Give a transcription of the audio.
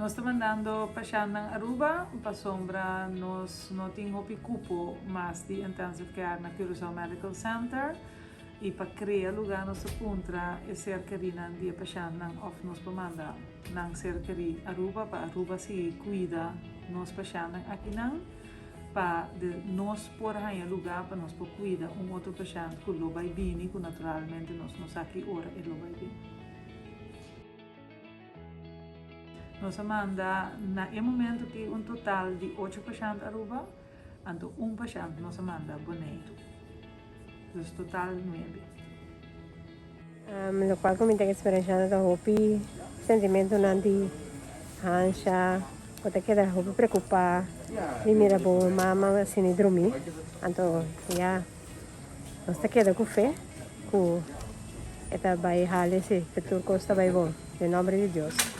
Nos ta mandando pashentnan Aruba pasobra nos no tin hopi cupo mas di intensive care na Curaçao Medical Center y pa crea lugar nos ta puntra e ser kerinan di e pashentnan of nos por manda nan ser keri Aruba pa Aruba sigui cuida nos pashentnan akinan pa de nos por haña lugar pa nos por cuida un otro pashent cu lo bay bini cu naturalmente nos no sa ki ora e lo bay bini. Nos a manda na e momento aki un total di ocho pashent Aruba, anto un pashent nos a manda Boneiru. Dus total nuebe. Locual cu mi ta experienciando ta hopi sentimentonan di hansha, bo ta keda hopi preocupa di mira bo mama asina drumi, anto ya. Nos ta keda ku fe ku e ta bai hali si, ku tur kos ta bai bon. Den nomber di Dios.